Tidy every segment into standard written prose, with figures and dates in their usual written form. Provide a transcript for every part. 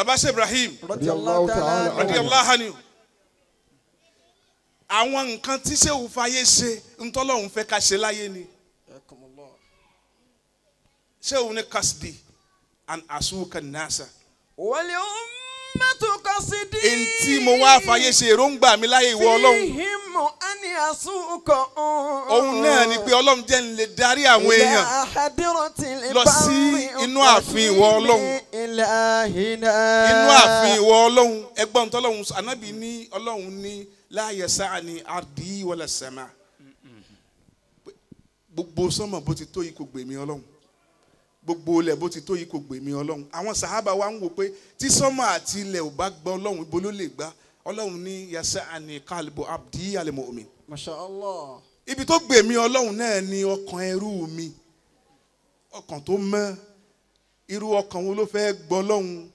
Baba Sheikh Ibrahim radiyallahu ta'ala radiyallahu anhu àwọn nǹkan tí Ṣéhù fayé ṣe ntọ́lọ́hún fẹ́ ká ṣe láyé ni. Ṣéhù ní kasdi and asuka nasa. Wal ummatu kasdi. Ntí mo wá fayé ṣe èròǹgbà mi láyé ìwọ Ọlọ́run. Fihim an yasuka. Òun náà ni pé Ọlọ́run jẹ́ ń lè darí àwọn èèyàn lọ sí inú ààfin ìwọ Ọlọ́run. Inú ààfin ìwọ Ọlọ́run ẹgbọ́n tọ́lọ́run Ànábì ní Ọlọ́run ní la yasa'ani ardi wala sama. Gbogbo sánmọ̀ bó ti tó yìí kò gbèmí Ọlọ́run. Gbogbo ilẹ̀ bó ti tó yìí kò gbèmí Ọlọ́run. Àwọn sàhábà wa ń wò pé tí sánmọ̀ àti ilẹ̀ ò bá gbọ́ Ọlọ́run ibo ló lè gbá. Ọlọ́run ní yasa'ani qalbu abdi al-mu'min. Masha Allah. Ibi tó gbèmí Ọlọ́run náà ni ọkàn ẹrú mi. Ọkàn tó mọ́. Irú ọkàn wo ló fẹ́ gbọ́ Ọlọ́run?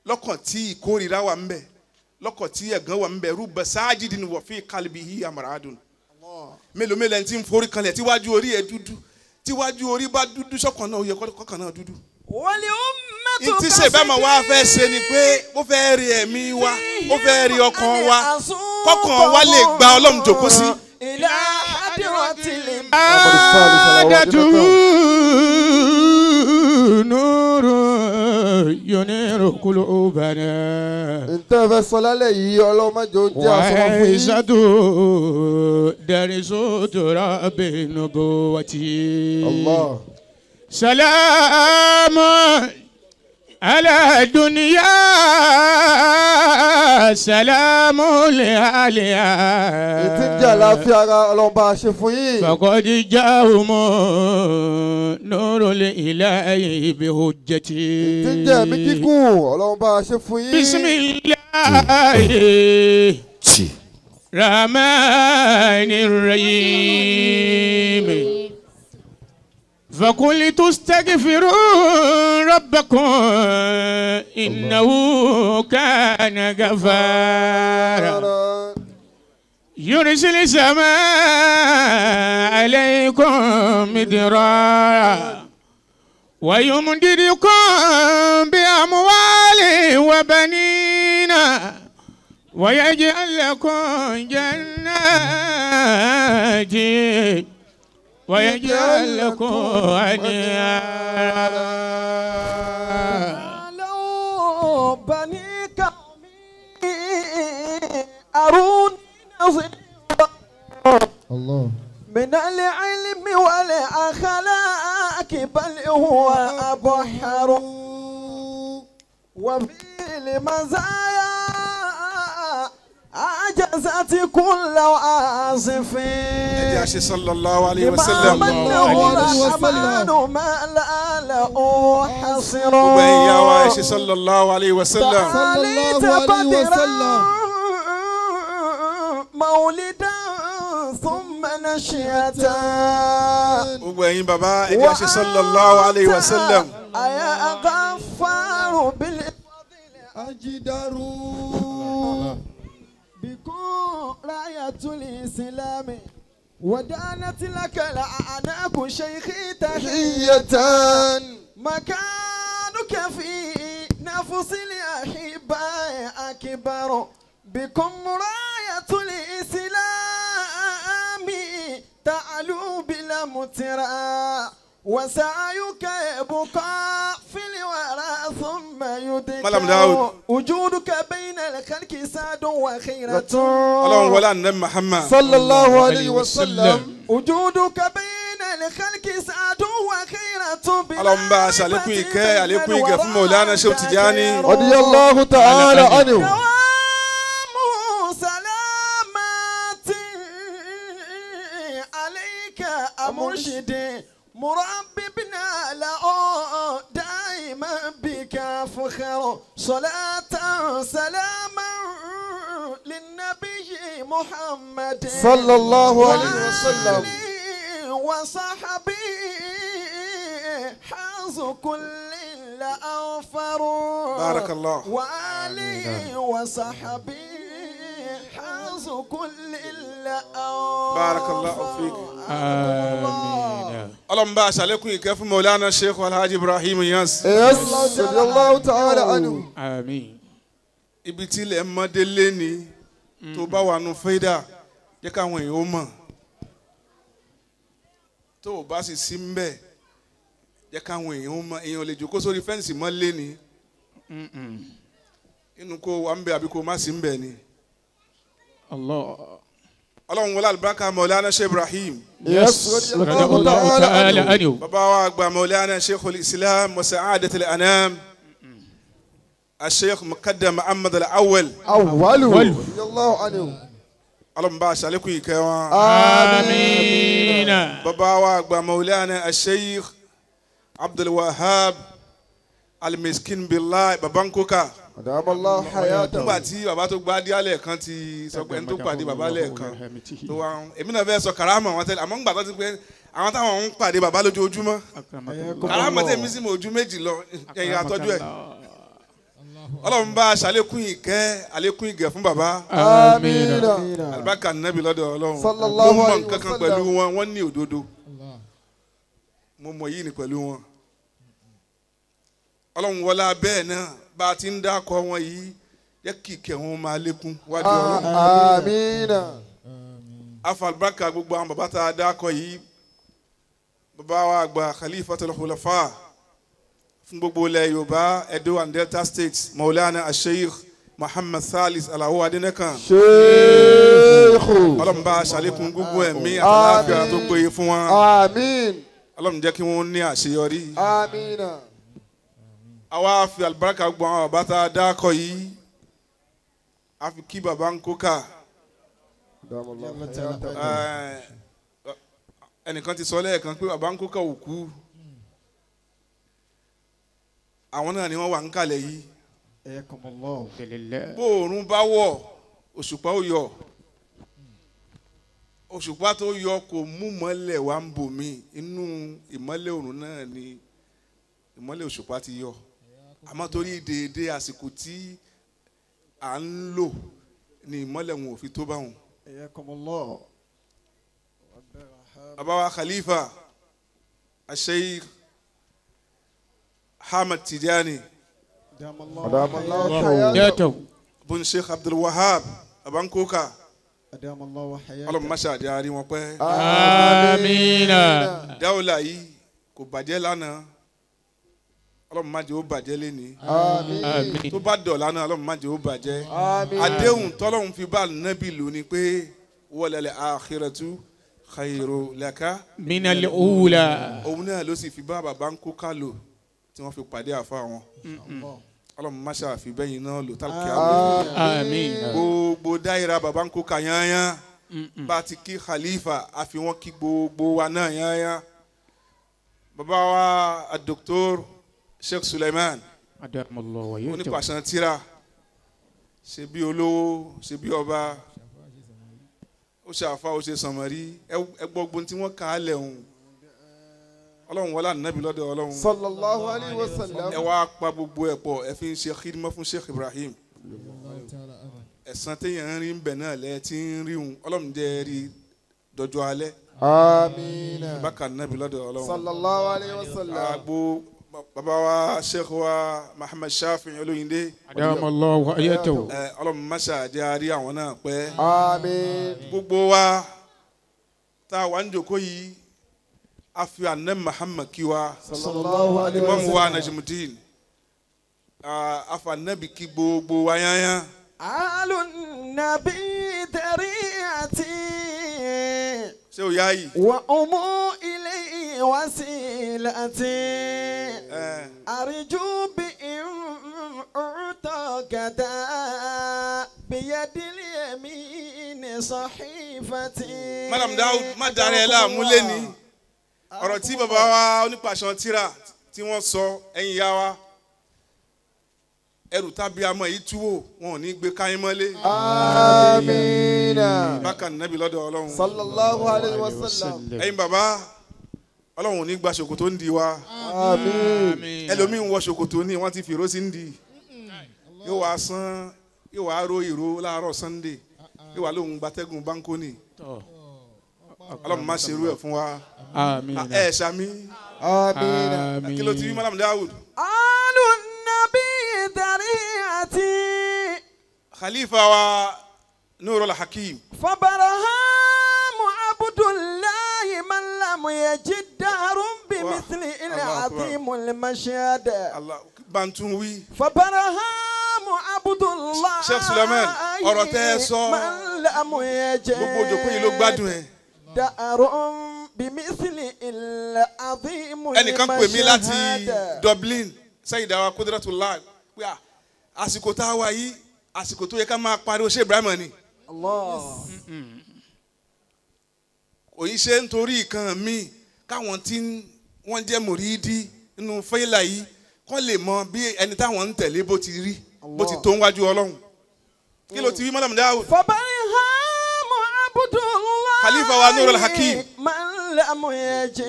Lọ́kàn tí ìkórìíra wà ń bẹ̀. Lọ́kàn tí ẹ̀gán wà ń bẹ̀. Rubba sajidin wa fi qalbihi amradun. Mélòó mélòó ẹni tí ń forí kanlẹ̀ tíwájú orí ẹ̀ dúdú. Tíwájú orí bá dúdú sọ́kàn náà ó yẹ kọ́kàn náà dúdú. Wal ummatu Ìtí ṣe bá máa wá fẹ́ ṣe ni pé ó fẹ́ rí ẹ̀mí wa, ó fẹ́ rí ọkàn wa, kọ́kàn wa lè gba Ọlọ́run jòkó sí. Ila hadratil Adatu nuru yuniru qulubana. Ntẹ́ fẹ́ sọ lálẹ́ yìí Ọlọ́run má jẹ́ ó jẹ́ àsọmọ fún yín. Wa darisu turabi nubuwati. Allah. Salamu ala dunya salamu li aliya. Ìtí ń jẹ́ àlàáfíà ara Ọlọ́run bá a ṣe fún yín. Faqad ja'ahum nurul ilahi bi hujjati. Ìtí ń jẹ́ ẹ̀mí kíkún Ọlọ́run bá a ṣe fún yín. Bismillahi rahmanir rahim. فقلت استغفروا ربكم إنه كان غفارا يرسل السماء عليكم مدرارا ويمددكم بأموال وبنين ويجعل لكم جنات ويجعل لكم أنهارا. لو بني قومي أروني نصيبا الله من العلم والأخلاق بل هو أبحر وفي المزايا عجزت كل واصف. Ẹ jẹ́ sallallahu alayhi wa sallam. الرحمن ما لا له حصر. Gbogbo ẹ̀yin ìyá wa ẹ ṣe sallallahu alayhi wa sallam. Sallallahu alayhi wa sallam. مولدا ثم نشأة. Gbogbo ẹ̀yin bàbá ẹ jẹ́ ṣe sallallahu alayhi wa sallam. يا غفار بالفضل Ajidaru. بكم راية الإسلام ودانت لك الأعناق شيخي تحية مكانك في نفس الأحباء أكبر بكم راية الإسلام تعلو بلا مترى وسعيك يبقى في الورى ثم يدك وجودك بين الخلق سعد وخيرة. Ọlọ́run wọlé àná Muhammad sallallahu alayhi wa sallam. وجودك بين الخلق سعد وخيرة. Ọlọ́run bá a ṣàlékún ìkẹ́ àlékún ìgẹ̀ fún Mọ̀lánà Sheikh Tijani radiyallahu ta'ala anhu. عليك مرشدي مرببنا له دائما بك فخر صلاة سلاما للنبي محمد صلى الله عليه وسلم وصحبه حظ كل لأوفر. بارك الله. وآله وصحبه حظ ورمز كل الأوفر. Barakallahu fik. آمين. Ọlọ́run bá aṣàlékún ìkẹ́ fún Mawlana Sheikh Alhaji Ibrahim Niass. Radiyallahu ta'ala anhu. آمين. Ibi tí ilẹ̀ mọ́dé lé ní tó bá wà nù fẹ́dà jẹ́ káwọn èèyàn ó mọ̀. Tó o bá sì sí ń bẹ̀ jẹ́ káwọn èèyàn ó mọ̀. Èèyàn ò lè jókòó sórí fẹ́ǹsì mọ́ lé ní. Inú kó wà ń bẹ̀ àbí kó má sí ń bẹ̀ ni. Allah. Ọlọ́run wọlé àlùbáríkà Mawlana Sheikh Ibrahim. Yes. Radiyallahu ta'ala anhu. Bàbá wa àgbà Mawlana Sheikhul Islam wa Sa'adatul Anam. Sheikh Muqaddam Muhammad Al-Awwal. Awwalu. Radiyallahu anhu. Ọlọ́run bá aṣàlékún ìkẹ́ wọn. آمين. Bàbá wa àgbà Mawlana Sheikh Abdul Wahab Al-Miskin Billah Baba Nkoka. Adamallahu hayatahu. Nígbà tí bàbá tó gba díálẹ̀ kan ti sọ pé ẹni tó pàdé bàbá lẹ́ẹ̀kan tó wá ń èmi náà fẹ́ sọ karama wọn tẹ́lẹ̀ àmọ́ ńgbà tó ti pé àwọn táwọn ń pàdé bàbá lójoojúmọ́ karama tẹ̀mí sí mọ̀ ojú méjì lọ ẹ̀yìn àtọ́jú ẹ̀. Ọlọ́run bá aṣàlékún ìkẹ́ àlékún ìgẹ̀ fún bàbá. آمين. Àlùbáríkà nàbì lọ́dọ̀ Ọlọ́run. Sallallahu Mo mọ alayhi nǹkan kan wa pẹ̀lú sallam. wọn, wọ́n ní òdodo. Mo mọ yìí ni pẹ̀lú wọn. Ọlọ́run wọlá bẹ́ẹ̀ náà bá a ti ń dákọ̀ wọn yìí jẹ́ kí ìkẹ́ wọn máa lékún wájú Ọlọ́run. Àmín. Afa àlùbáríkà gbogbo àwọn bàbá tá a dákọ̀ yìí, bàbá wa àgbà Khalifatul Khulafa fún gbogbo ilẹ̀ Yorùbá, Edo and Delta States, Maulana Sheikh Muhammad Salis Alao Adenekan. Sheikhu. Ọlọ́run bá a ṣàlékún gbogbo ẹ̀mí àtàláfíà tó péye fún wọn. Àmín. Ọlọ́run jẹ́ kí wọ́n ní àṣeyọrí. Àmín. Àwa fi àlùbáríkà gbogbo àwọn bàbá tá a dákọ̀ yìí, a fi kí bàbá Nkoka. Adamallahu hayatahu. Ẹnìkan ti sọ lẹ́ẹ̀kan pé bàbá Nkoka ò kú. Àwọn náà ni wọ́n wà ń kalẹ̀ yìí. Alhamdulillah. Bóòrùn bá wọ̀, òṣùpá ó yọ. Òṣùpá tó yọ kò mú mọ́lẹ̀ wá ń bò mí. Inú ìmọ́lẹ̀ òrùn náà ni ìmọ́lẹ̀ òṣùpá ti yọ. Àmọ́ torí déédéé àsìkò tí à ń lò ni ìmọ́lẹ̀ wọn ò fi tó bá wọn. Bàbá wa Khalifa Sheikh Ahmad Tijani Adamallahu hayatahu. Hayatahu. bun Sheikh Abdul Wahab Baba Nkoka. Ọlọ́run má ṣàjẹ́ àárí wọn pẹ́. Àmín. Dáwọ́lá yìí kò bàjẹ́ lánàá, Ọlọ́run má jẹ́ ó bàjẹ́ lénìí. Àmín. Àmín. Tó bá dọ̀la náà, Ọlọ́run má jẹ́ ó bàjẹ́. Àmín. Àdéhùn tọ́lọ́run fi bá nábì lò ní pé walal akhiratu khairu laka. Minal ula. Òun náà ló sì fi bá bàbá Nkoka lò tí wọ́n fi pàdé àfa wọn. Ọlọ́run má ṣàfi bẹ́yìn náà lò tálkì àmì. Àmín. Gbogbo dáìra bàbá Nkoka yányán bá ti kí Khalifa àfi wọn kí gbogbo wa náà yányán. Bàbá wa Dr. Sheikh Suleiman Adamallahu hayatahu. onípàṣán tíra, ṣe bí olówó ṣe bí ọba, ó ṣe àfa ó ṣe sànmọ́rí ẹ gbọ́gbọ́n tí wọ́n kà á lẹ̀ hùn. Ọlọ́run wọlé ànábì lọ́dọ̀ Ọlọ́run. Sallallahu alayhi wa sallam. Ẹ wá pa gbogbo ẹ̀ pọ̀, ẹ fi ń ṣe khidma fún Sheikh Ibrahim. Ẹ̀san téèyàn ń rí ń bẹ̀ náà lẹ́ tí ń rí hun. Ọlọ́run jẹ́ rí dọjọ́ alẹ́. Àmín. Bákan nábì lọ́dọ̀ Ọlọ́run. Sallallahu alayhi wa sallam. Àgbo bàbá wa Sheikh wa Muhammad Shafi Olóyìndé. Adamallahu hayatahu. Ẹ Ọlọ́run má ṣàjẹ́ àárí àwọn náà pẹ́. Àmín. Gbogbo wa tá a wà ń jòkó yìí, a fi àná Muhammad kí wa. Sallallahu alayhi wa Imam wa sallam. Najimudeen, a fa nábì kí gbogbo wa yányán. آل النبي ذريعتي Ṣé o yá yìí? وأم إليه وسيلتي Ẹ أرجو بإن أعطى كذا بيد اليمين صحيفتي. Madam Daud má darí ẹ láàmú lẹ́ni. Ọ̀rọ̀ tí bàbá wa onípàṣán tíra tí wọ́n sọ, ẹ̀yin ya wa, ẹrù tábí amọ̀ yìí túwò wọn ò ní gbé káyín mọ́lé. Àmín. Bákan nábì lọ́dọ̀ Ọlọ́run. Sallallahu alayhi wa sallam. Ẹ̀yin bàbá, Ọlọ́run ò ní gba ṣòkòtò ń di wa. Àmín. Ẹlòmíín wọ ṣòkòtò ní wọ́n ti fìró sí ń di, yóò wá sán, yóò wá ró ìró láàárọ̀ Sunday. Yóò wá lóhun gbatẹ́gùn báńkónì. Ọlọ́run má ṣe irú ẹ̀ fún wa. Àmín. Ẹ ṣàmì. Àmín. Kí ló ti wí Malam Dawud? Alu nabi dariati. Khalifa wa Nurul Hakim. Fabarahamu Abdullahi man lam yajid darun bimithli al-azimul mashhad. Allah bantun wí. Fabarahamu Abdullahi. Sheikh Suleiman ọ̀rọ̀ tẹ́ ẹ sọ. Man lam yajid. Gbogbo òjòkó yìí ló gbádùn ẹ̀. Darun bimithli al-azimul mashhad. Ẹnìkan pè mí láti Dublin Sayyida wa Qudratullah pé àsìkò tá a wà yìí àsìkò tó yẹ ká máa pariwo ṣé Ibrahim ni. Allah. Kò í ṣe nítorí nǹkan mi káwọn tí wọ́n jẹ́ mùrídí nínú fẹ́lá yìí kọ́ lè mọ bí ẹni táwọn ń tẹ̀lé bó ti rí bó ti tó ń wájú Ọlọ́run. Kí ló ti wí Malam Dawud? Fabarahamu Abdullahi. Khalifa wa Nurul Hakim. Man lam yajid.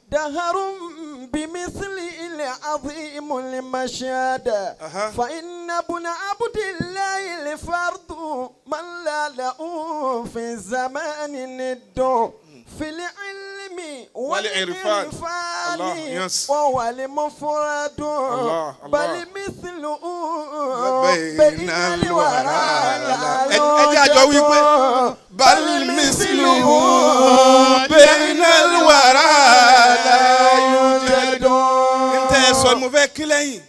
Daharun bimithli al-azimul mashhad. Fa inna ibna Abdillahi al-fardu man la lahu fi zamani niddu fil ilmi wal irfani wa wal mufradu bal mithluhu bayna al-wara. Ẹ jẹ́ àjọ wípé bal mithluhu bayna al-wara la yujadu. Ntẹ́ ẹ sọ ni mo fẹ́ kí lẹ́yìn.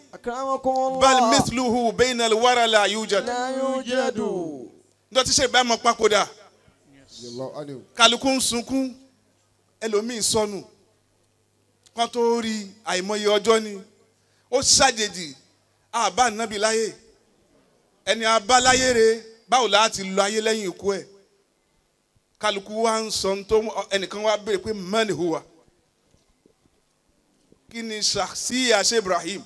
Bal mithluhu bayna al-wara la yujadu. Ndọ́ tí ṣe bá mọ papòdà kálukú ń sunkún ẹlòmíì sọnù kan tó rí àìmọye ọjọ́ ni ó ṣàjèjì àbá nàbí láyé ẹni abá láyé re báwo la ti lọ ayé lẹ́yìn ikú ẹ̀ kálukú wa ń sọ tó ẹnìkan wa béèrè pé man huwa kí ni ṣàṣìyà ṣe Ibrahim.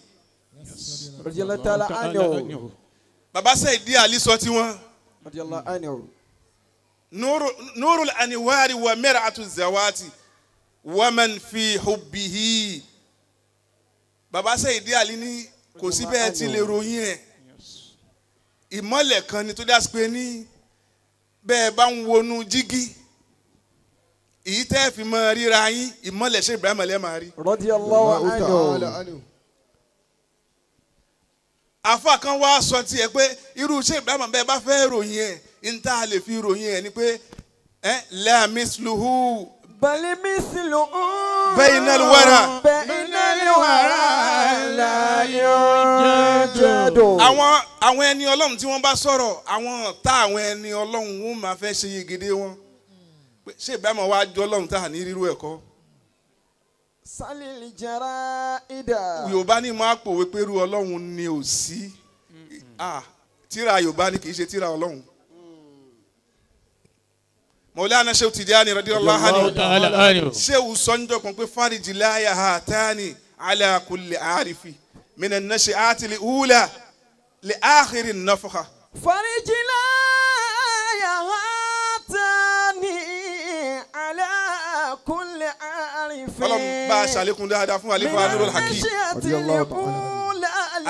Radiyallahu ta'ala anhu. Bàbá Saidi Ali sọ tiwọn. Radiyallahu anhu. Nurul anwari wa mir'atu zawati wa man fi hubbihi. Bàbá Saidi Ali ní kò sí bẹ́ẹ̀ tí lè ròyìn ẹ̀. Ìmọ̀lẹ̀ kan ni tó dá sí pé ní bẹ́ẹ̀ bá ń wọnú jígí èyí tẹ́ fi mọ ríra yín ìmọ̀lẹ̀ ṣe Ibrahim lẹ́ máa rí. Radiyallahu anhu. Àfa kan wá sọ tiẹ̀ pé irú ṣe Ibrahim bẹ́ẹ̀ bá fẹ́ ròyìn ẹ̀ n tá a lè fi ròyìn ẹ̀ ni pé la misluhu. Bal misluhu. Bainal wara. Bainal wara la yujadu. Àwọn ẹni Ọlọ́run tí wọ́n bá sọ̀rọ̀ àwọn ọ̀tá àwọn ẹni Ọlọ́run wọn máa fẹ́ ṣe yegede wọn. Ṣé Ibrahim wá jọ Ọlọ́run tá a ní rírú ẹ̀kọ́? Salil jaraida. Yorùbá ní máa pòwe pé irú Ọlọ́run ni ò sí. Tíra Yorùbá ni kì í ṣe tíra Ọlọ́run. Maulana Sheikh Tijani radiyallahu anhu. Sheikh sọ́njọ́ kan pé fariji láyà ha tani ala kulli arifi minan nashi'ati li ula li akhiri nafakha. Fariji láyà ha tani ala kulli arifi. Ọlọ́run bá a ṣàlékún dáadáa fún Àlífà Nurul Hakim.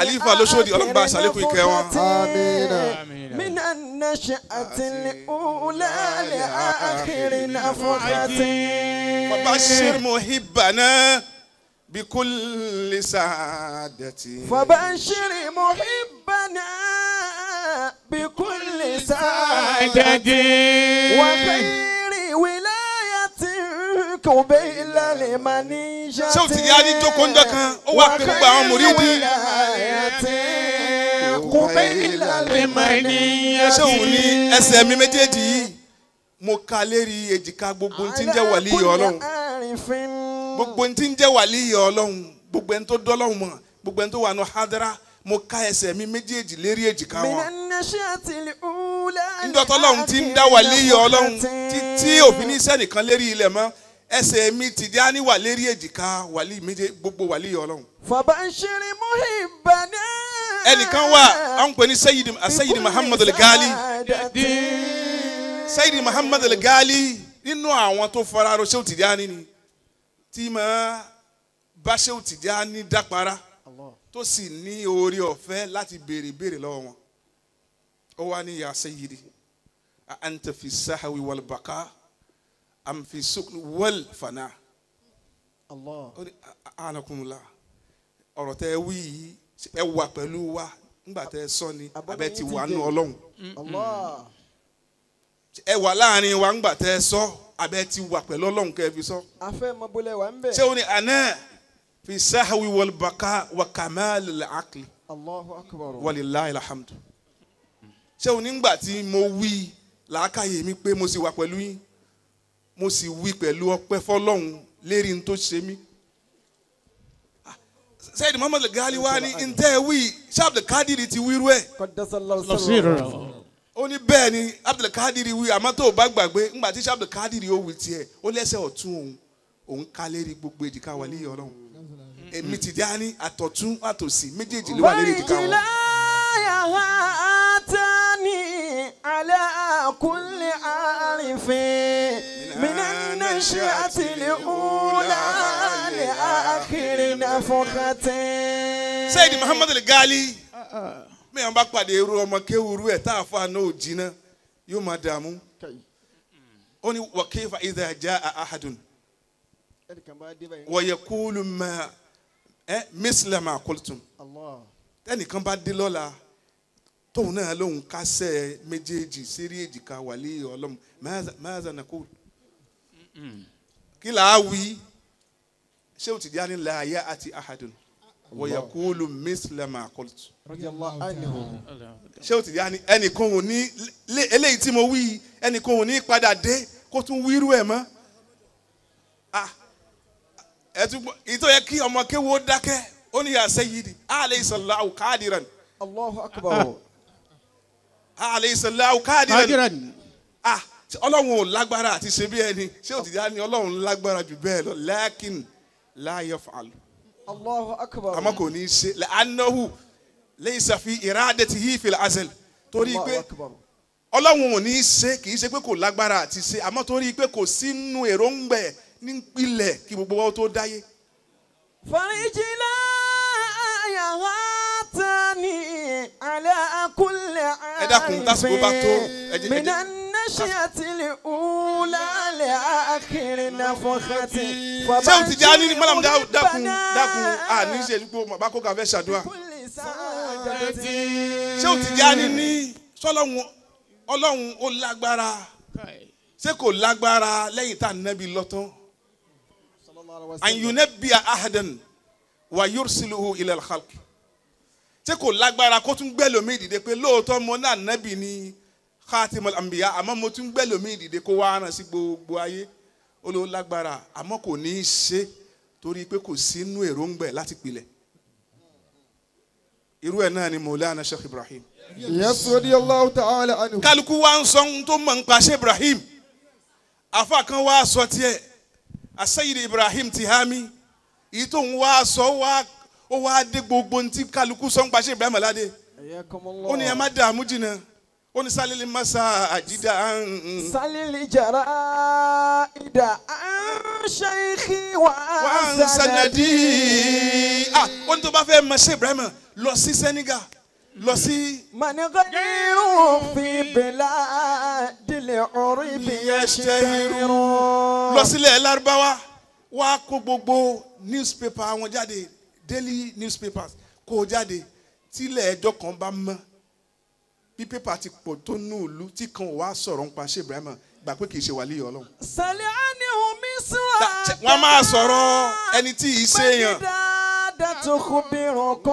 Àlífà lóṣòdì Ọlọ́run bá a ṣàlékún ìkẹ́ wọn. Àmín. من النشأة الأولى لآخر نفخة. فبشر محبنا بكل سعادة. فبشر محبنا بكل سعادة وخير ولاية قبيل لمنيجة. Ṣé o ti di adijoko ń dọ́kan? Ó wá pé gbogbo àwọn mùrídìí. Ṣé òun ní ẹsẹ̀ mi méjèèjì yìí mo ka lérí èjìká gbogbo tí ń jẹ́ wàlíyọ̀ Ọlọ́run gbogbo tí ń jẹ́ wàlíyọ̀ Ọlọ́run gbogbo ẹni tó dọ́lọ́run mọ̀ gbogbo ẹni tó wà ní hadara mo ka ẹsẹ̀ mi méjèèjì lérí èjìká wọn. Níjọ́ tọ́lọ́run ti ń dá wàlíyọ̀ Ọlọ́run títí òfin ní sẹ́nìkan lérí ilẹ̀ mọ́ ẹsẹ̀ mi Tìjání wà lérí èjìká wàlí méje gbogbo wàlíyọ̀ Ọlọ́run. Fabashir muhibbana. Ẹnìkan wà à ń pè ní Sayyidi Muhammad al-Ghali. Sayyidi Muhammad al-Ghali nínú àwọn tó fara ro Sheikh Tijani ni tí máa bá Sheikh Tijani dápara tó sì ní oore ọ̀fẹ́ láti béèrè béèrè lọ́wọ́ wọn. Ó wá ní ya Sayyidi Anta fi sahawi wal baka am fi sukn wal fana. Allah. Ó ní anakumula ọ̀rọ̀ tẹ́ wí yìí ẹ wà pẹ̀lú wa nígbà tẹ́ sọ ni abẹ́ ti wà nù Ọlọ́run. Allah. Ẹ wà láàrin wa nígbà tẹ́ sọ abẹ́ ti wà pẹ̀lú Ọlọ́run kẹ́ fi sọ. A fẹ́ mọ bólẹ̀ wà ń bẹ̀. Ṣé o ní àná fi sahawi wal baka wa kamal al-aqli. Allahu akbar. Walillahi alhamdu. Ṣé o nígbà tí mo wí làákàyè mi pé mo sì wà pẹ̀lú yín, mo sì wí pẹ̀lú ọpẹ́ fọ́lọ́run lérí n tó ṣe mí. Sayyid Muhammad Al-Ghali wá ní ntẹ́ wí ṣé Abdulkadiri ti wíru ẹ̀. Ó ní bẹ́ẹ̀ ni Abdulkadiri wí, àmọ́ tó o bá gbàgbé ńgbà tí Abdulkadiri ó wí tiẹ̀ ó lẹ́sẹ̀ ọ̀tún òun òun ká lérí gbogbo èjìká wà léyìí Ọlọ́run. Èmi ti dá ní àtọ̀tún àtòsí méjèèjì ló wà lérí èjìká wọn. على كل عارف من النشأة الأولى لآخر نفخة. Sayyid Muhammad Al-Ghali mi àwọn bá pàdé irú ọmọ kéwúrú ẹ̀ tá a fa náà ò jiná yóò máa dààmú. Ó ní wa kayfa idha jaa ahadun wa yaqulu ma misla ma qultum. Tẹ́nìkan bá dé lọ́la tóun náà lóun kásẹ̀ méjèèjì sérí èjìká wàlẹ́ ọlọ́mù máàzà nàkó kí là á wí ṣé o ti di àní la ya'ti ahadun wa yaqulu misla ma qultu. Ṣé o ti di àní ẹnìkan ò ní eléyìí tí mo wí ẹnìkan ò ní padà dé kó tún wírú ẹ̀ mọ́. Ìtò yẹ kí ọmọ kéwò dákẹ́ ó ní ya sayyidi alaysa Allahu qadiran. Allahu akbar. Alaysa Allahu qadiran. Ah, Ọlọ́run ò lágbára àti ṣe bí ẹni ṣé ò ti dá ní Ọlọ́run lágbára jù bẹ́ẹ̀ lọ lakin la yaf'al. Allahu akbar. Àmọ́ kò ní í ṣe la'annahu laysa fi iradatihi fil azal. Torí pé Ọlọ́run ò ní í ṣe kì í ṣe pé kò lágbára àti ṣe àmọ́ torí pé kò sínú èròǹgbẹ̀ nípìnlẹ̀ kí gbogbo wa tó dáyé. Farijila yahatani ala kulli ẹ dákun tásìkò bá tó min an-nash'ati al-ula li akhir nafakhati. Ṣé o ti jẹ́ àní mọ́làmú dákun dákun àní ṣe gbogbo bàbá kó kà fẹ́ ṣàdúrà. Ṣé o ti jẹ́ àní ní sọ́lọ́run Ọlọ́run ó lágbára ṣé kò lágbára lẹ́yìn tá a nẹ́bi lọ́tán. An yunabbi'a ahadan wa yursiluhu ila al-khalq. Ṣé kò lágbára kó tún gbẹ́ lómi ìdìde pé lóòótọ́ mo náà nẹ́bi ní khatimul anbiya àmọ́ mo tún gbẹ́ lómi ìdìde kó wá rán sí gbogbo ayé. Ó ló lágbára àmọ́ kò ní í ṣe torí pé kò sínú èròǹgbẹ̀ láti pilẹ̀. Irú ẹ̀ náà ni Maulana Sheikh Ibrahim. Yes, radiyallahu ta'ala anhu. Kálukú wa ń sọ ohun tó mọ̀ ń pa Sheikh Ibrahim. Àfa kan wá sọ tiẹ̀ Asayid Ibrahim Tihami èyí tó ń wá sọ wá ó wá dé gbogbo ntí kálukú sọ ń pa Sheikh Ibrahim aládé. Ó ní ẹ má dààmú jìnnà ó ní sálílì masa àjídá. Sálílì jàrá ìdá ṣéèkì wà á sanadi. Ó ní tó bá fẹ́ mọ Sheikh Ibrahim lọ sí Senegal lọ sí. Mọ̀nìkọ́nìrún fi bìlà dìlẹ̀ orí bí ẹ ṣe rún. Lọ sílẹ̀ Lárúbáwá wá kó gbogbo newspaper wọn jáde daily newspapers kó jáde tílẹ̀ ẹjọ́ kan bá mọ́ bí pépà ti pọ̀ tó nù ìlú tí kan wá sọ̀rọ̀ ń pa Sheikh Ibrahim gbà pé kì í ṣe wàlíì Ọlọ́run. Sàlẹ̀ àníhùn mi sùn. Wọ́n máa sọ̀rọ̀ ẹni tí ì ṣe èèyàn. تخبركم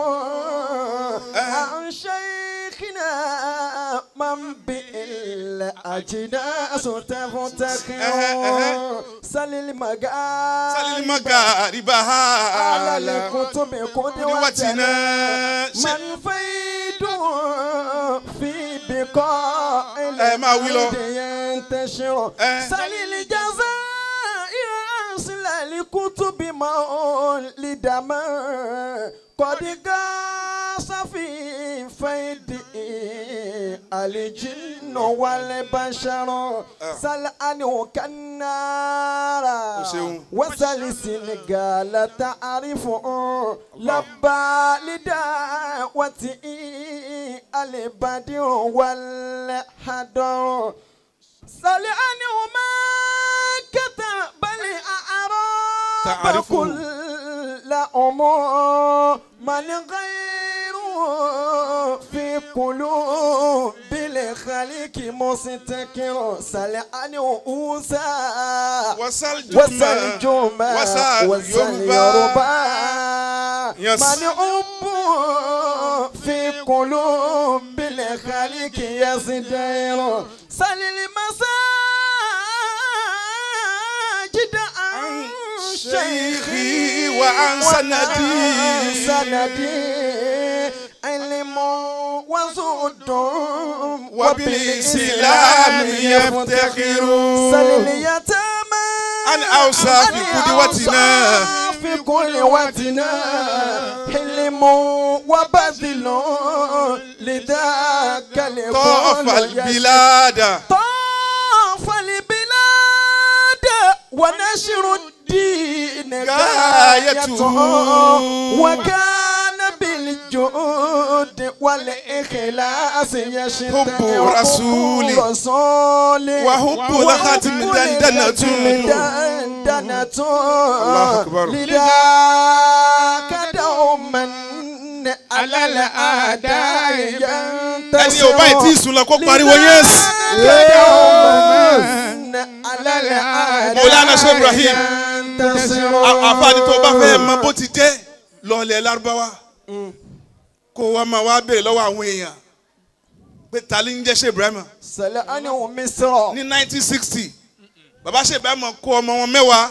عن شيخنا من بالأجناس تفتخر سل المغارب على الكتب قدوتنا من فيد في بقاء الأرض ينتشر سل الجزائر أصل الكتب مولد ما قد غاص في فيد الجن والبشر سل عنه كالنار وسل السنغال تعرف لبى لدعوته البدر والحضر سأل عنه مكة بل أعراب كل أمور من غير في قلوب الخلق مستكر سأل عنه أوسى وسل جمع وسل يربا من أب في قلوب الخلق يصدر سل المساجد عن شيخي وعن سندي علم وزهد وبالإسلام يفتخر سل اليتامى عن أوصاف قدوتنا في قدوتنا حلم وبذل لذاك طاف البلاد طاف البلاد ونشر الدين غايته وكان بالجود والإخلاص يشتهر حب رسول وحب الختم دندنة الله أكبر لذاك دوما على الأعداء ينتصر ẹni ò báyìí tí ìsùn lọ kó pariwo yes. Mọ̀lánà Sheikh Ibrahim àfáàní tó bá fẹ́ mọ bó ti jẹ́ lọ́ọ̀lẹ̀ Lárúbáwá kó wá máa wá béèrè lọ́wọ́ àwọn èèyàn pé ta ló ń jẹ́ Sheikh Ibrahim. Ní 1960 bàbá Sheikh Ibrahim kó ọmọ wọn mẹ́wàá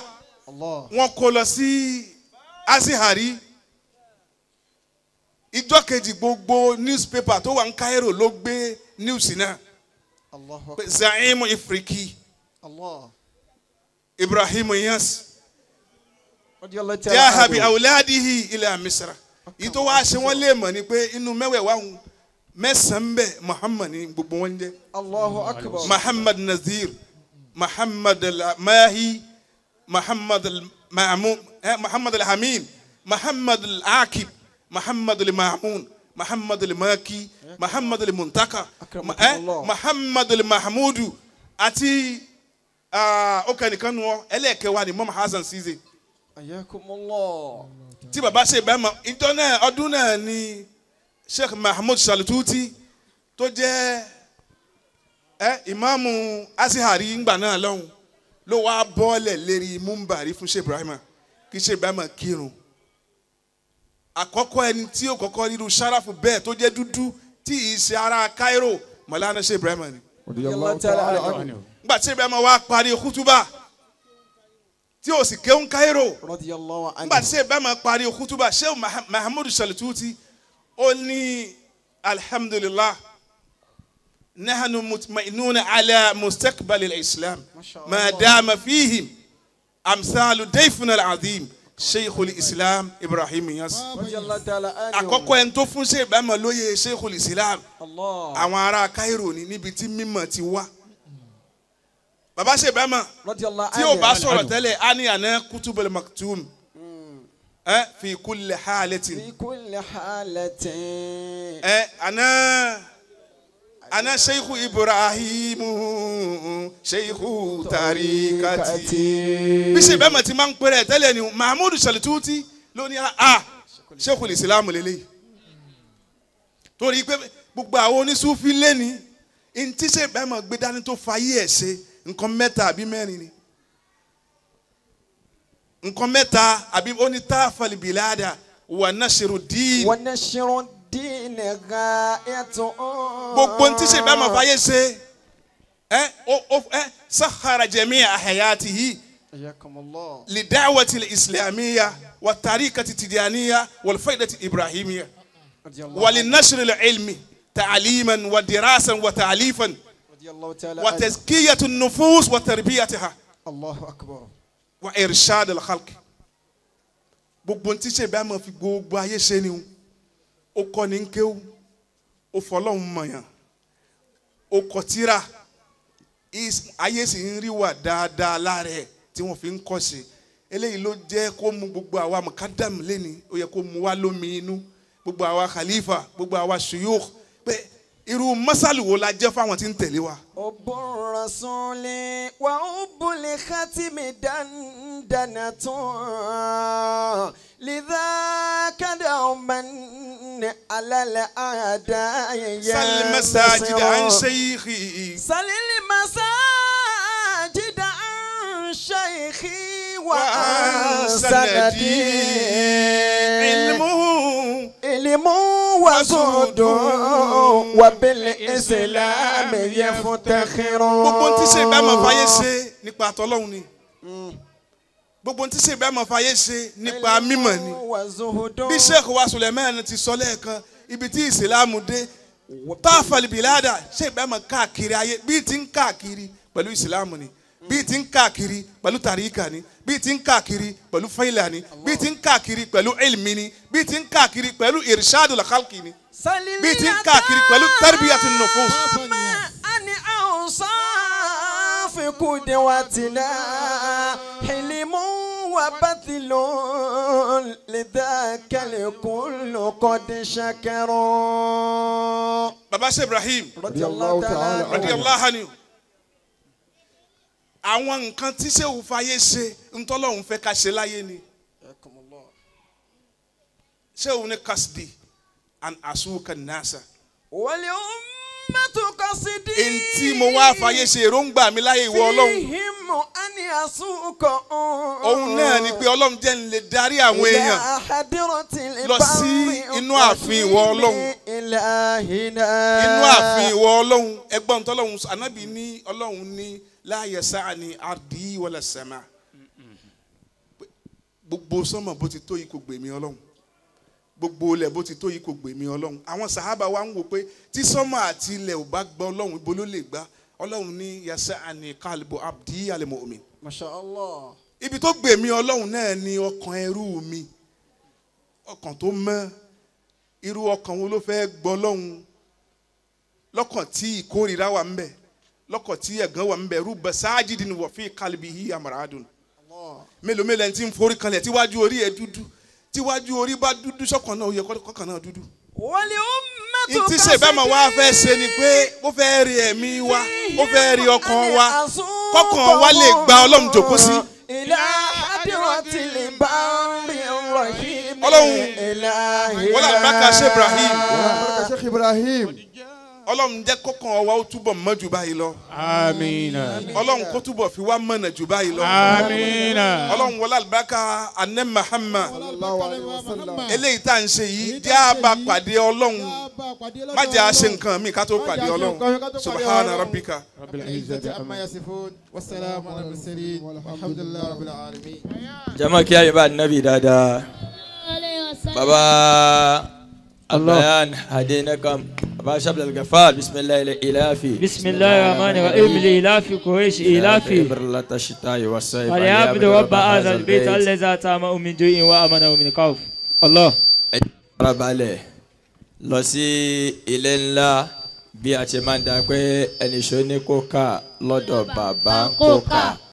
wọn kó lọ sí Azihari. Ìjọ́ kejì gbogbo newspaper tó wà ní Cairo ló gbé news náà pé Zaimu Ifriki Ibrahim Inyas jahabi awladihi ila Misra. Èyí tó wá ṣe wọ́n lè mọ̀ ni pé inú mẹ́wẹ̀ẹ̀wá òun mẹ́sàn-án bẹ́ẹ̀ Muhammad ni gbogbo wọn jẹ́. Allahu Akbar. Muhammad Nazir, Muhammad al-Mahi, Muhammad al-Ma'mun, Muhammad al-Hamin, Muhammad al-Akib, Muhammad al-Ma'mun, Muhammad al-Maki, Muhammad al-Muntaka, Muhammad al-Mahmudu àti ọkàn nìkan nu ọ ẹlẹ́ẹ̀kẹwàá ni Mọ́mọ́ Hasan Cisse. Ayakumullah. Tí bàbá ṣe ìbámu ìjọ náà ọdún náà ni Sheikh Mahmoud Shaltuti tó jẹ́ ìmáàmù Azihari ńgbà náà lọ́hùn ló wá bọ́ọ̀lẹ̀ lérí múmbàrí fún Sheikh Ibrahim kí Sheikh Ibrahim kírun. Àkọ́kọ́ ẹni tí ó kọ́kọ́ ríru sáràfù bẹ́ẹ̀ tó jẹ́ dúdú tí ì ṣe ará Cairo Mọ̀lánà Sheikh Ibrahim ni. Nígbà tí Ibrahim wá parí kútúbà tí ó sì kéwọn Cairo nígbà tí Ibrahim parí kútúbà Sheikh Mahmoud Shaltuti ó ní alhamdulillah nahnu mutmainuna ala mustaqbal al-islam ma dama fihim amsalu dayfuna al-azim Sheikhul Islam Ibrahim Inyas. Àkọ́kọ́ ẹni tó fún Sheikh Ibrahim lóye Sheikhul Islam àwọn ará Cairo ní níbi tí mímọ̀ ti wá. Bàbá Sheikh Ibrahim tí ó bá sọ̀rọ̀ tẹ́lẹ̀ á ní àná kutubul maktum fi kulli halatin. Fi kulli halatin. Àná Sheikh Ibrahim Sheikh tarikati. Bí Sheikh Ibrahim ti máa ń pẹ́rẹ́ tẹ́lẹ̀ ni Mahmoud Shaltuti ló ní a Sheikhul Islam lélẹ́yìí. Torí pé gbogbo àwọn onísúfí lẹ́ni ntí Sheikh Ibrahim gbé dání tó fayé ẹ̀ ṣe nǹkan mẹ́ta àbí mẹ́rin ni. Nǹkan mẹ́ta àbí ó ní táfàlì bìláàdà wà nashiru dín. Wà nashiru dín ghayatun. Gbogbo ntí Sheikh Ibrahim fayé ṣe sakhara jami'a hayatihi lida'wati al-islamiyya wa tariqati tijaniyya wal faydati ibrahimiyya wa linashri al-ilmi ta'liman wa dirasan wa ta'lifan wa tazkiyatu an-nufus wa tarbiyataha. Allahu akbar. Wa irshad al-khalq. Gbogbo ntí Sheikh Ibrahim fi gbogbo ayé ṣe ni ó kọ́ ní kéwú ó fọlọ́hún mọ̀yàn ó kọ tírà ayé sì ń rí wà dáadáa lára ẹ̀ tí wọ́n fi ń kọ́ sí. Eléyìí ló jẹ́ kó mú gbogbo àwa mukadam lẹ́ni ó yẹ kó mú wa lómi inú gbogbo àwa khalifa gbogbo àwa shuyukh pé Irú mọ́sálù wo la jẹ́ fáwọn tí ń tẹ̀lé wa. Hubbur rasuli wa hubbul khatimi dandanatun lidhaka dawman ala al-a'da'i sal masajid an shaykhi. Salil masajid an shaykhi wa an sanadi. Ilmuhu ilmu wa zuhdu wa bil islam yaftakhiru. Gbogbo tí ṣe ìbá máa fàyè ṣe nípa àtọ́lọ́hun ni. Gbogbo tí ṣe ìbá máa fàyè ṣe nípa mímọ̀ ni. Bí Sheikh wa Suleiman ti sọ lẹ́ẹ̀kan, ibi tí ìsìlámù dé, táfàlì bìládà ṣe ìbá máa káàkiri ayé bí ti ń káàkiri pẹ̀lú ìsìlámù ni. Bí ti ń káàkiri pẹ̀lú tàríkà ni, bí ti ń káàkiri pẹ̀lú fáìlà ni, bí ti ń káàkiri pẹ̀lú ilmi ni, bí ti ń káàkiri pẹ̀lú irshadul khalqi ni, bí ti ń káàkiri pẹ̀lú tarbiyatun nufus. Ani awsafi qudwatina hilmun wa batilun lidhaka likullu qad shakaru. Baba Sheikh Ibrahim radiyallahu ta'ala radiyallahu anhu, àwọn nǹkan tí Ṣéhù fàyè ṣe ntọ́lọ́hún fẹ́ ká ṣe láyé ni. Ṣéhù ní kasdi and asuka nasa. Wal ummatu kasdi. Ntí mo wá fàyè ṣe èròǹgbà mi láyé ìwọ Ọlọ́run. Fihim ani asuka. Òun náà ni pé Ọlọ́run jẹ́ n lè darí àwọn èèyàn lọ sí inú ààfin ìwọ Ọlọ́run. Inú ààfin ìwọ Ọlọ́run. Ẹgbọ́n tọ́lọ́run Ànábì ní Ọlọ́run ní la yasa'ani ardi wala sama. Gbogbo sánmọ̀ bó ti tó yìí kò gbè mí Ọlọ́run. Gbogbo ilẹ̀ bó ti tó yìí kò gbè mí Ọlọ́run. Àwọn sàhábà wa ń wò pé tí sánmọ̀ àti ilẹ̀ ò bá gbọ́ Ọlọ́run ibo ló lè gbà. Ọlọ́run ní yasa'ani qalbu abdi al-mu'min. Masha Allah. Ibi tó gbè mí Ọlọ́run náà ni ọkàn ẹrú mi. Ọkàn tó mọ́. Irú ọkàn wo ló fẹ́ gbọ́ Ọlọ́run? Lọ́kàn tí ìkórìíra wà ń bẹ̀, lọ́kọ̀ tí ẹ̀gán wà ń bẹ̀, rúbẹ̀ sáájìdì ni wọ́n fi qalbihi amradun. Mélòó mélòó ẹni tí ń forí kanlẹ̀ tíwájú orí ẹ̀ dúdú, tíwájú orí bá dúdú sọ́kàn náà ó yẹ kọ́kàn náà dúdú. Wal ummatu Ìtí ṣe bá máa wá fẹ́ ṣe ni pé ó fẹ́ rí ẹ̀mí wa, ó fẹ́ rí ọkàn wa, kọ́kàn wa lè gba Ọlọ́run jòkó sí. Ila hadratil barri rahim. Ọlọ́run wọ́n àbáka ṣe Ibrahim. Sheikh Ibrahim. Ọlọ́run jẹ́ kọ́kàn wa ó túbọ̀ mọ́ jù báyìí lọ. Àmín. Ọlọ́run kó túbọ̀ fi wá mọ̀nà jù báyìí lọ. Àmín. Ọlọ́run wọlé àlùbáríkà anẹ́ Muhammad. Sallallahu alayhi wa sallam. Eléyìí tá à ń ṣe yìí jẹ́ àbá pàdé Ọlọ́run. Má jẹ́ àṣe nǹkan mi ká tó pàdé Ọlọ́run. Subhana rabbika. Rabbil izzati amma yasifun wassalamu ala al-mursalin walhamdulillahi rabbil alamin. Jama kí ayé bá nabi dáadáa. Baba Albayan hadinakam. باشا عبد الغفار بسم الله الإلافي بسم الله الرحمن الرحيم الإلاف قريش إلافي برلة الشتاء والصيف فليعبد رب هذا البيت الذي أطعمهم من جوع وآمنهم من خوف. الله. Farabalẹ̀ lọ sí ilé ńlá bí a ṣe máa ń da pé ẹnìṣó ní kókà lọ́dọ̀ bàbá ń kókà.